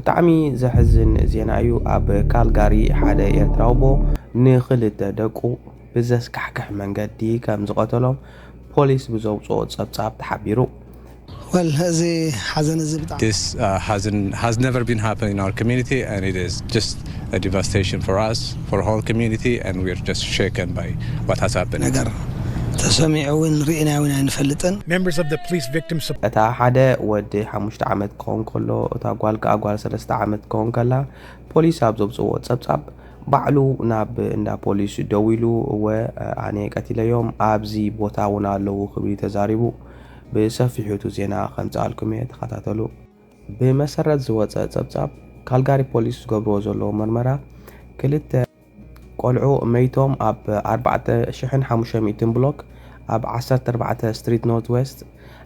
ብጣዕሚ ዘሕዝን ዜና እዩ። ኣብ ካልጋሪ ሓደ ኤርትራዊ ኣቦ ንኽልተ ደቁ ብዘስካሕክሕ መንገዲ ከም ዝቐተሎም ፖሊስ ብዘውፅኦ ጸብጻብ ተሓቢሩ። Well፣ እዚ ሓዘን እዚ ብጣዕሚ This uh, hasn't has never been happening in our community, and it is just a devastation for us, for our whole community, and we're just shaken by what has happened. ነገር ተሰሚዑ እውን ርኢና እውን ኣይንፈልጥን። Members of the police victim support. እታ ሓደ ወዲ ሓሙሽተ ዓመት ክኸውን ከሎ፣ እታ ጓል ከኣ ጓል ሰለስተ ዓመት ክኸውን ከላ፣ ፖሊስ ኣብ ዘውፅዎ ጸብጻብ፣ ባዕሉ ናብ እንዳ ፖሊስ ደዊሉ፣ እወ፣ ኣነ ቀቲለዮም፣ ኣብዚ ቦታ እውን ኣለዉ ክብል እዩ ተዛሪቡ። ብሰፊሑ እቲ ዜና ከምጽኣልኩም እየ፣ ተኸታተሉ። ብመሰረት ዝወጸ ጸብጻብ፣ ካልጋሪ ፖሊስ ዝገብርዎ ዘለዉ መርመራ፣ ክልተ ቆልዑ መይቶም ኣብ ኣርባዕተ ሽሕን ሓሙሽተ ሚእትን ብሎክ ኣብ ዓሰርተ ኣርባዕተ ስትሪት ኖርት ዌስት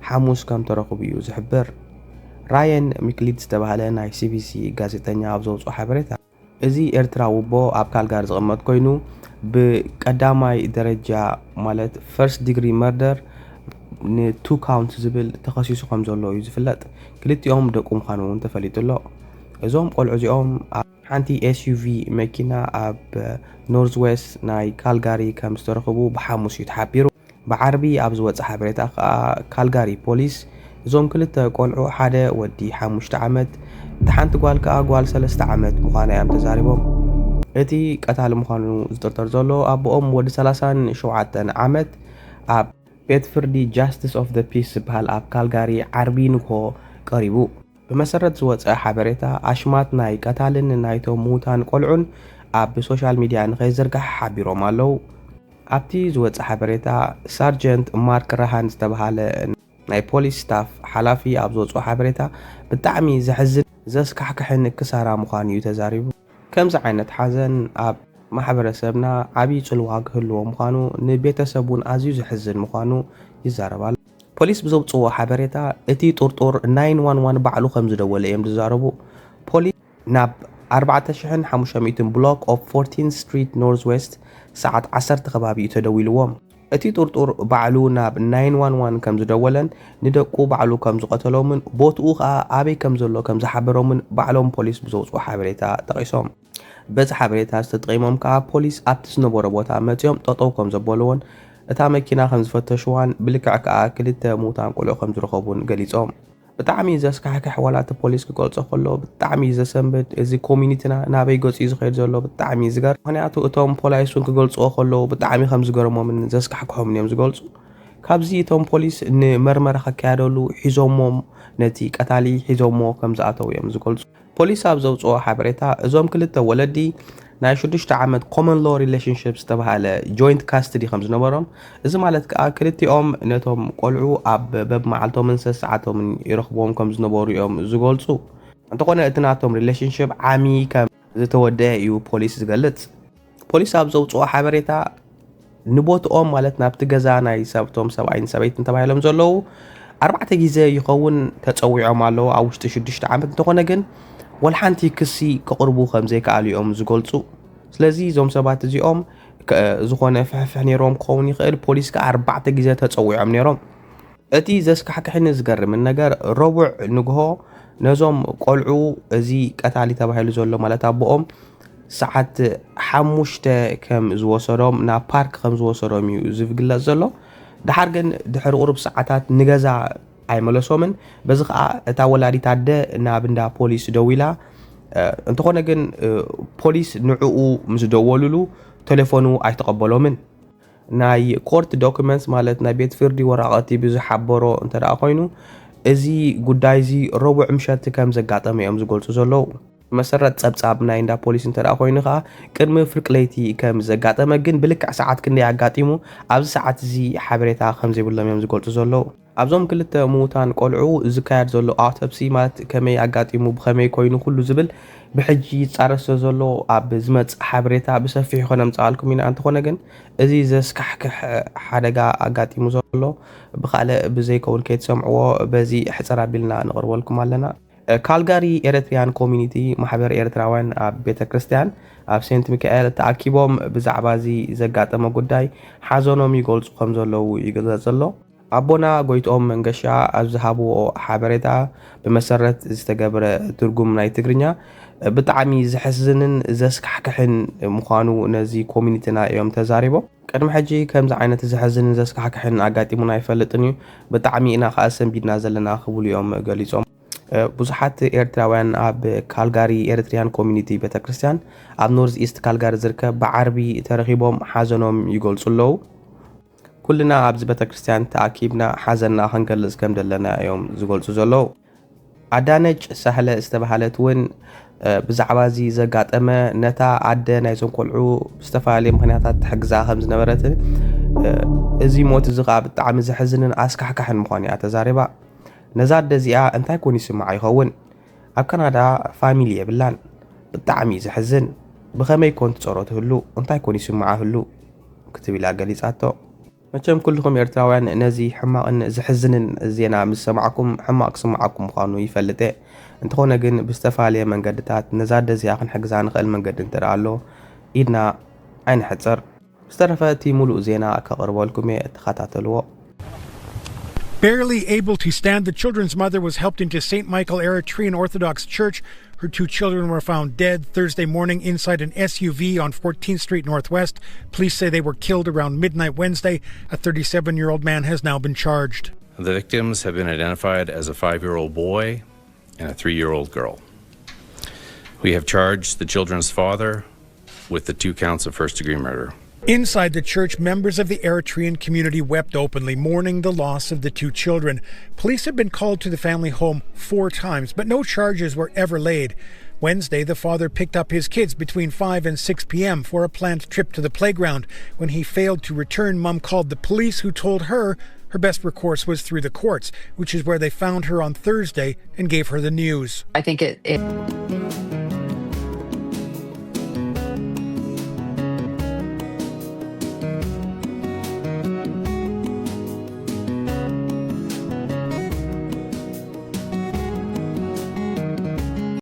ሓሙስ ከም ተረኽቡ እዩ ዝሕብር። ራየን ሚክሊድ ዝተባህለ ናይ ሲቢሲ ጋዜጠኛ ኣብ ዘውፅኦ ሓበሬታ፣ እዚ ኤርትራዊ ኣቦ ኣብ ካልጋሪ ዝቕመጥ ኮይኑ፣ ብቀዳማይ ደረጃ ማለት ፈርስት ዲግሪ መርደር ንቱ ካውንት ዝብል ተኸሲሱ ከም ዘሎ እዩ ዝፍለጥ። ክልቲኦም ደቁ ምዃኑ እውን ተፈሊጡ ኣሎ። እዞም ቆልዑ እዚኦም ኣብ ሓንቲ ኤስዩቪ መኪና ኣብ ኖርዝ ዌስት ናይ ካልጋሪ ከም ዝተረኽቡ ብሓሙስ እዩ ተሓቢሩ። ብዓርቢ ኣብ ዝወፀ ሓበሬታ ከኣ፣ ካልጋሪ ፖሊስ እዞም ክልተ ቆልዑ፣ ሓደ ወዲ ሓሙሽተ ዓመት፣ እታ ሓንቲ ጓል ከኣ ጓል ሰለስተ ዓመት ምዃና እዮም ተዛሪቦም። እቲ ቀታሊ ምዃኑ ዝጥርጠር ዘሎ ኣቦኦም፣ ወዲ ሰላሳን ሸውዓተን ዓመት፣ ኣብ ቤት ፍርዲ ጃስቲስ ኦፍ ዘ ፒስ ዝበሃል ኣብ ካልጋሪ ዓርቢ ንግሆ ቀሪቡ። ብመሰረት ዝወጸ ሓበሬታ፣ ኣሽማት ናይ ቀታልን ናይቶም ምዉታን ቆልዑን ኣብ ሶሻል ሚድያ ንኸይዝርጋሕ ሓቢሮም ኣለዉ። ኣብቲ ዝወጸ ሓበሬታ፣ ሳርጀንት ማርክ ራሃን ዝተባህለ ናይ ፖሊስ ስታፍ ሓላፊ ኣብ ዘውጽኦ ሓበሬታ፣ ብጣዕሚ ዘሕዝን ዘስካሕክሕን ክሳራ ምዃኑ እዩ ተዛሪቡ። ከምዚ ዓይነት ሓዘን ኣብ ማሕበረሰብና ዓብዪ ጽልዋ ክህልዎ ምዃኑ፣ ንቤተሰብ እውን ኣዝዩ ዘሕዝን ምዃኑ ይዛረብ ኣሎ። ፖሊስ ብዘውጽዎ ሓበሬታ፣ እቲ ጥርጡር ናይን ዋን ዋን ባዕሉ ከም ዝደወለ እዮም ዝዛረቡ። ፖሊስ ናብ ኣርባዕተ ሽሕን ሓሙሽተ ሚእትን ብሎክ ኦፍ ፎርቲን ስትሪት ኖርዝ ዌስት ሰዓት ዓሰርተ ከባቢ እዩ ተደዊልዎም። እቲ ጥርጡር ባዕሉ ናብ ናይን ዋን ዋን ከም ዝደወለን ንደቁ ባዕሉ ከም ዝቐተሎምን ቦትኡ ኸኣ ኣበይ ከም ዘሎ ከም ዝሓበሮምን ባዕሎም ፖሊስ ብዘውጽኡ ሓበሬታ ጠቒሶም። በዚ ሓበሬታ ዝተጠቒሞም ከኣ ፖሊስ ኣብቲ ዝነበሮ ቦታ መጺኦም ጠጠው ከም ዘበልዎን እታ መኪና ከም ዝፈተሽዋን ብልክዕ ከኣ ክልተ ምዉታን ቆልዑ ከም ዝረኸቡን ገሊጾም። ብጣዕሚ እዩ ዘስካሕክሕ፣ ዋላ እቲ ፖሊስ ክገልጾ ከሎ ብጣዕሚ እዩ ዘሰንብድ። እዚ ኮሚኒቲና ናበይ ገጹ እዩ ዝኸይድ ዘሎ ብጣዕሚ እዩ ዝገርም። ምኽንያቱ እቶም ፖላይስ እውን ክገልጽዎ ከለዉ ብጣዕሚ ከም ዝገርሞምን ዘስካሕክሖምን እዮም ዝገልጹ። ካብዚ እቶም ፖሊስ ንመርመራ ከካየደሉ ሒዞሞም ነቲ ቀታሊ ሒዞሞ ከም ዝኣተዉ እዮም ዝገልጹ። ፖሊስ ኣብ ዘውፅኦ ሓበሬታ እዞም ክልተ ወለዲ ናይ ሽዱሽተ ዓመት ኮመን ሎ ሪሌሽንሽፕ ዝተባሃለ ጆይንት ካስትዲ ከም ዝነበሮም፣ እዚ ማለት ከዓ ክልቲኦም ነቶም ቆልዑ ኣብ በብመዓልቶምን ሰሰዓቶምን ይረኽብዎም ከም ዝነበሩ እዮም ዝገልፁ። እንተኾነ እቲ ናቶም ሪሌሽንሽፕ ዓሚ ከም ዝተወደአ እዩ ፖሊስ ዝገልፅ። ፖሊስ ኣብ ዘውፅኦ ሓበሬታ ንቦትኦም ማለት ናብቲ ገዛ ናይ ሰብቶም ሰብኣይን ሰበይትን ተባሂሎም ዘለዉ ኣርባዕተ ግዜ ይኸውን ተፀዊዖም ኣለዉ ኣብ ውሽጢ ሽዱሽተ ዓመት። እንተኾነ ግን ወላ ሓንቲ ክሲ ከቕርቡ ከም ዘይከኣሉ እዮም ዝገልፁ። ስለዚ እዞም ሰባት እዚኦም ከ- ዝኾነ ፍሕፍሕ ነይሮም ክኸውን ይኽእል። ፖሊስ ከኣ ኣርባዕተ ግዜ ተፀዊዖም ነይሮም። እቲ ዘስካሕክሕን ዝገርምን ነገር ረቡዕ ንግሆ ነዞም ቆልዑ እዚ ቀታሊ ተባሂሉ ዘሎ ማለት ኣቦኦም ሰዓት ሓሙሽተ ከም ዝወሰዶም ናብ ፓርክ ከም ዝወሰዶም እዩ ዝግለጽ ዘሎ። ድሓር ግን ድሕሪ ቁሩብ ሰዓታት ንገዛ ኣይመለሶምን። በዚ ከኣ እታ ወላዲት ኣደ ናብ እንዳ ፖሊስ ደዊላ። እንተኾነ ግን ፖሊስ ንዕኡ ምስ ደወሉሉ ተሌፎኑ ኣይተቐበሎምን። ናይ ኮርት ዶኩመንትስ ማለት ናይ ቤት ፍርዲ ወረቓቕቲ ብዝሓበሮ እንተ ደኣ ኮይኑ፣ እዚ ጉዳይ እዚ ረቡዕ ምሸት ከም ዘጋጠመ እዮም ዝገልጹ ዘለዉ። መሰረት ጸብጻብ ናይ እንዳ ፖሊስ እንተ ደኣ ኮይኑ ከኣ ቅድሚ ፍርቂ ለይቲ ከም ዘጋጠመ ግን ብልክዕ ሰዓት ክንደይ ኣጋጢሙ ኣብዚ ሰዓት እዚ ሓበሬታ ከም ዘይብሎም እዮም ዝገልጹ ዘለዉ። ኣብዞም ክልተ ምዉታን ቆልዑ ዝካየድ ዘሎ ኣውቶፕሲ ማለት ከመይ ኣጋጢሙ ብኸመይ ኮይኑ ኩሉ ዝብል ብሕጂ ይጻረስ ዘሎ ኣብ ዝመጽእ ሓበሬታ ብሰፊሑ ከነምጽኣልኩም ኢና። እንተኾነ ግን እዚ ዘስካሕክሕ ሓደጋ ኣጋጢሙ ዘሎ ብኻልእ ብዘይከውን ከይትሰምዕዎ በዚ ሕጽር ኣቢልና ንቕርበልኩም ኣለና። ካልጋሪ ኤረትሪያን ኮሚኒቲ ማሕበር ኤርትራውያን ኣብ ቤተ ክርስቲያን ኣብ ሴንት ሚካኤል ተኣኪቦም ብዛዕባ እዚ ዘጋጠመ ጉዳይ ሓዘኖም ይገልጹ ከም ዘለዉ ይግለጽ ዘሎ። ኣቦና ጎይትኦም መንገሻ ኣብ ዝሃብዎ ሓበሬታ፣ ብመሰረት ዝተገብረ ትርጉም ናይ ትግርኛ፣ ብጣዕሚ ዘሕዝንን ዘስካሕክሕን ምዃኑ ነዚ ኮሚኒቲና እዮም ተዛሪቦም። ቅድሚ ሕጂ ከምዚ ዓይነት ዘሕዝንን ዘስካሕክሕን ኣጋጢሙና ኣይፈልጥን እዩ። ብጣዕሚ ኢና ከኣ ሰንቢድና ዘለና ክብሉ እዮም ገሊጾም። ብዙሓት ኤርትራውያን ኣብ ካልጋሪ ኤሪትሪያን ኮሚኒቲ ቤተክርስትያን ኣብ ኖርዝ ኢስት ካልጋሪ ዝርከብ ብዓርቢ ተረኺቦም ሓዘኖም ይገልጹ ኣለዉ። ኩልና ኣብዚ ቤተክርስትያን ተኣኪብና ሓዘንና ክንገልጽ ከም ዘለና እዮም ዝገልጹ ዘለዉ። ኣዳነች ሳህለ ዝተባህለት እውን ብዛዕባ እዚ ዘጋጠመ፣ ነታ ኣደ ናይዞም ቆልዑ ብዝተፈላለየ ምኽንያታት ትሕግዛ ከም ዝነበረትን፣ እዚ ሞት እዚ ከዓ ብጣዕሚ ዘሕዝንን ኣስካሕካሕን ምዃኑ እያ ተዛሪባ። ነዛ ኣደ እዚኣ እንታይ ኮን ይስምዓ ይኸውን? ኣብ ካናዳ ፋሚሊ የብላን። ብጣዕሚ እዩ ዘሕዝን። ብኸመይ ኮን ትጸሮ ትህሉ? እንታይ ኮን ይስምዓ ህሉ? ክትብል እያ ገሊጻቶ። መቸም ኩልኹም ኤርትራውያን ነዚ ሕማቕን ዘሕዝንን ዜና ምስ ሰማዕኩም፣ ሕማቕ ክስምዓኩም ምዃኑ ይፈልጥ እየ። እንተኾነ ግን ብዝተፈላለየ መንገድታት ነዛ ኣደ እዚኣ ክንሕግዛ ንኽእል መንገዲ እንተ ደኣ ኣሎ ኢድና ኣይንሕጸር። ዝተረፈ እቲ ሙሉእ ዜና ከቕርበልኩም እየ፣ ተኸታተልዎ። Barely able to stand, the children's mother was helped into Saint Michael Eritrean Orthodox Church. Her two children were found dead Thursday morning inside an S U V on fourteenth Street Northwest. Police say they were killed around midnight Wednesday. A thirty-seven year old man has now been charged. The victims have been identified as a five year old boy and a three year old girl. We have charged the children's father with the two counts of first degree murder. Inside the church, members of the Eritrean community wept openly, mourning the loss of the two children. Police have been called to the family home four times, but no charges were ever laid. Wednesday, the father picked up his kids between five and six p.m. for a planned trip to the playground. When he failed to return, Mom called the police, who told her her best recourse was through the courts, which is where they found her on Thursday and gave her the news. I think it, it